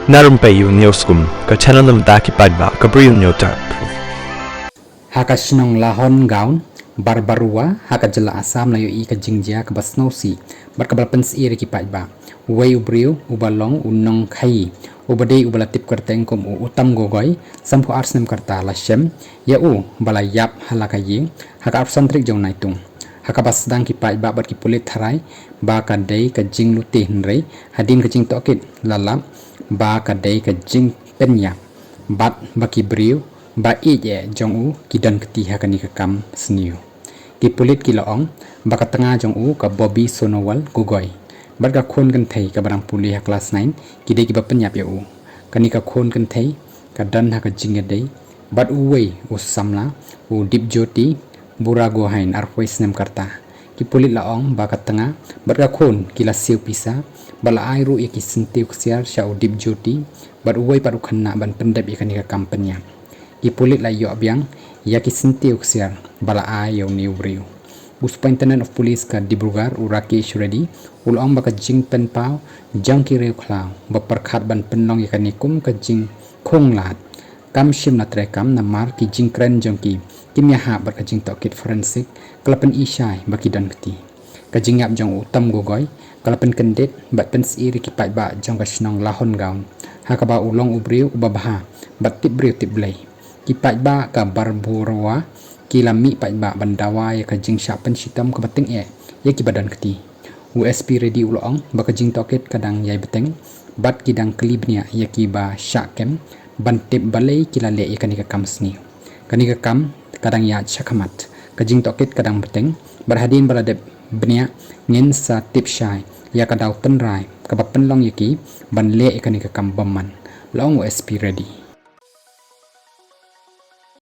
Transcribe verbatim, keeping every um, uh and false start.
Na rympei ïa u News Kum, ka channel na bynta ki paidbah ka Bri u Newtap. Ha ka shnong Lahongaon, Barbarua, ha ka jylla Assam la ïohi ka jingjia kaba sngewsih bad kaba la pynsyier ïa ki paidbah. Uwei u briew uba long u nongkhaii, uba dei uba la tip kyrteng kum u Uttam Gogoi, sanphew ar snem ka rta, la shem ïa u ba la ïap ha la ka ïing ha ka arphew san tarik jong u Naitung. Ha kaba sdang ki paidbah bad ki pulit tharai ba ka dei ka jinglute, hynrei hadien ka jingtohkit la lap ba ka dei ka jingpynïap bad ba ki briew ba ïeit eh jong u ki don kti ha kane ka kam sniew. Ki pulit ki la ong ba ka tnga jong u ka Bobby Sonowal Gogoi bad ka khun kynthei kaba dang pule ha klas nine ki dei kiba pynïap ïa u. Kane ka khun kynthei ka don ha ka jingïadei bad uwei u samla, u Dipjyoti Buragohain, arphew snem ka rta. Ki pulit la ong ba ka tnga bad ka khun ki la siew pisa bad la ai ruh ïa ki syntiew ksiar sha u Dipjyoti bad uwei pat u khynnah ban pyndep ïa kane ka kam pynïap. Ki pulit la ïoh biang ïa ki syntiew ksiar ba la ai ïa une u briew. U Superintendent of Police ka Dibrugarh, u Rakesh Reddy, u la ong ba ka jingpynpaw jong ki riewkhlaw ba pyrkhat ban pynlong ïa kane kum ka jingkhunglad kam shym la treikam namar ki jingkren jong ki kim ïahap bad ka jingtohkit forensic ka la pyni shai ba ki don kti. Ka jingïap jong u Uttam Gogoi ka la pynkyndit bad pynsyier ïa ki paidbah jong ka shnong Lahongaon, ha kaba u long u briew uba bha bad tip briew tip Blei. Ki paidbah ka Barbarua ki la mih paidbah ban dawa ïa ka jingshah pynshitom kaba tyngeh ïa kiba don kti. U S P Reddy u la ong ba ka jingtohkit ka dang ïai bteng bad ki dang kylli bniah ïa kiba shah kem ban tip balei ki la leh ïa kane ka kam sniew. Kane ka kam ka dang ïaid shakhmat, ka jingtohkit ka dang bteng bad hadien ba la dep bniah ngin sa tip shai ïa ka daw tynrai kaba pynlong ïa ki ban leh ïa kane ka kam bymman, la ong u S P Reddy.